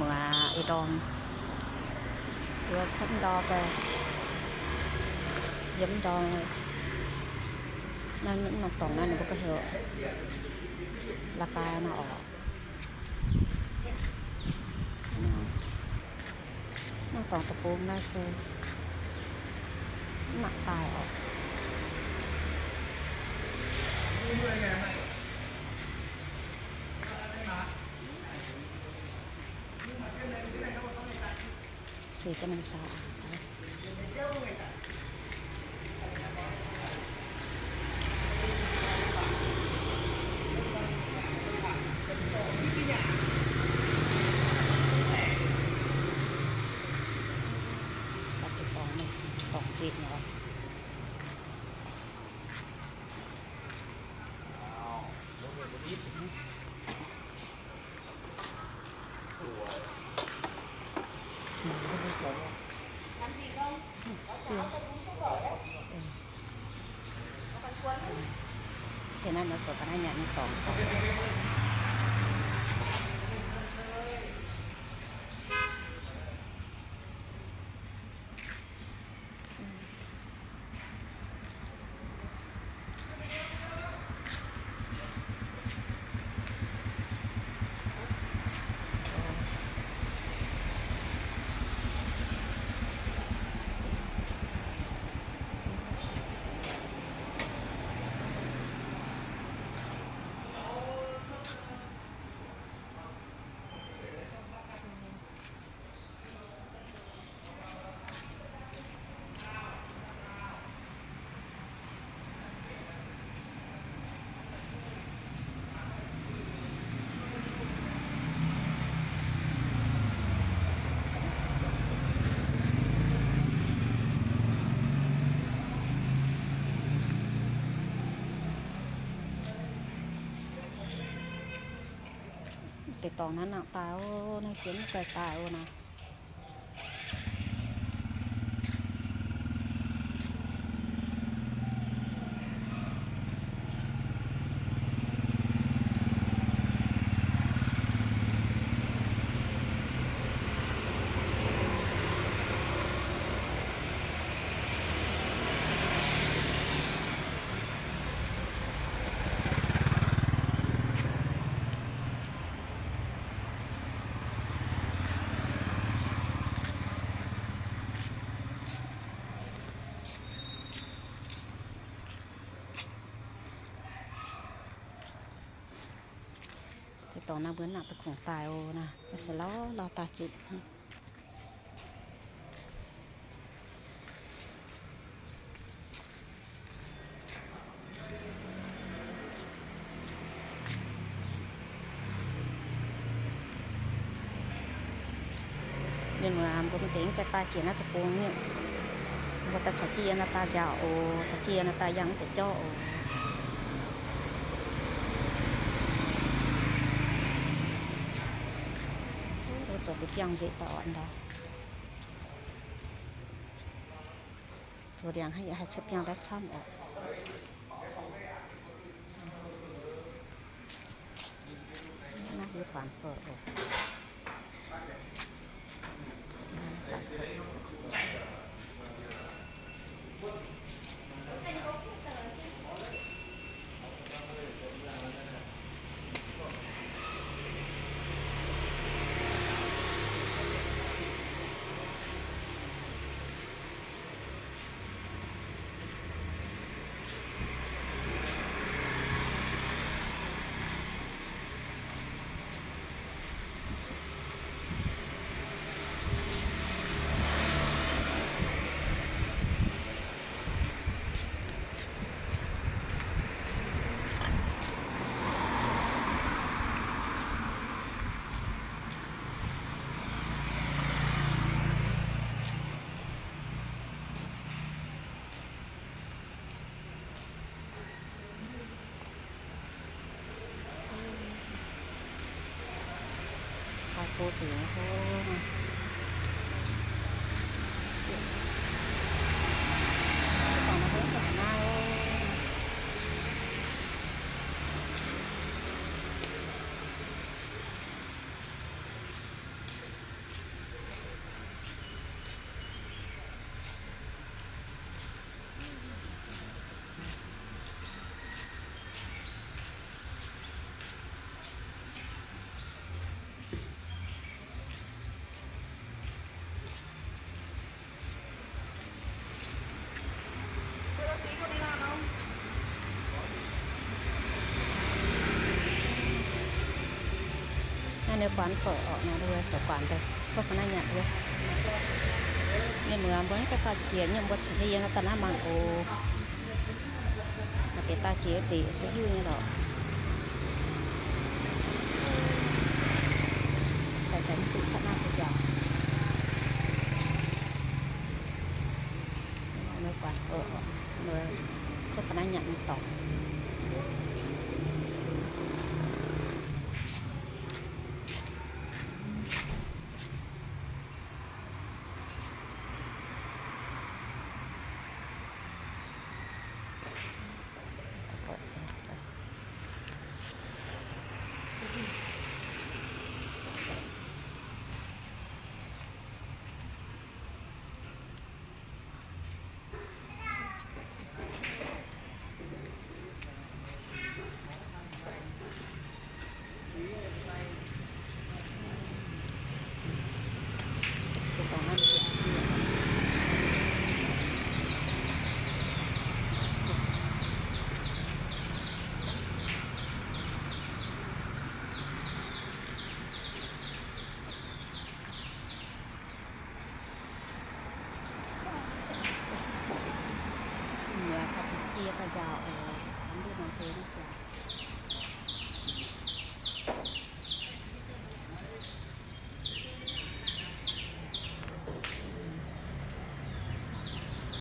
Muoz ih ndorm yie cuotv ndau daaih, yiem ndau naaiv norm dorngx naaiv ninh mbuo gorngv heuc la'gaai nor oc. Norm dorngx deic-bung naaiv se mv nangc daaih oc. Suix ga'naaiv saau. Deix naaiv nor zoux ga'naaiv nyanc nyei dorngx. Deix dorngx naaiv nangc daaih oc, naaiv jiex mv gaengh daaih oc naaiv. Deix dorngx naaiv mbuo nangc duqv kungx daaih oc naaiv, se lauh lauh daaih zuqc. Mienh muoz, mbuo mv deix mv gaengh daaih jiex naaiv deic-bung nyei. Mbuo daaih caux jienv yiem naaiv daaih nziaauc oc, caux jienv yiem naaiv daaih yangh mv deix jauv oc. Mbuo zoux deix biangh nzueic daaih oc ndau. Zoux ndiangx haiz yaac haih cuotv biangh ndaav camv oc. Naaiv yie buatc fai oc. Ninh guaax fouc orqc, ninh mbuo zoux guaax daaih zorqv ga'naaiv nyanc wuov. Mienh muoz mbuo mv gaengh daaih jiex nyungc, mbuo caux jienv yiem naaiv daaih naaiv mangc oc. Maaih deix daaih jiex deix se hiuv nyei lorqc.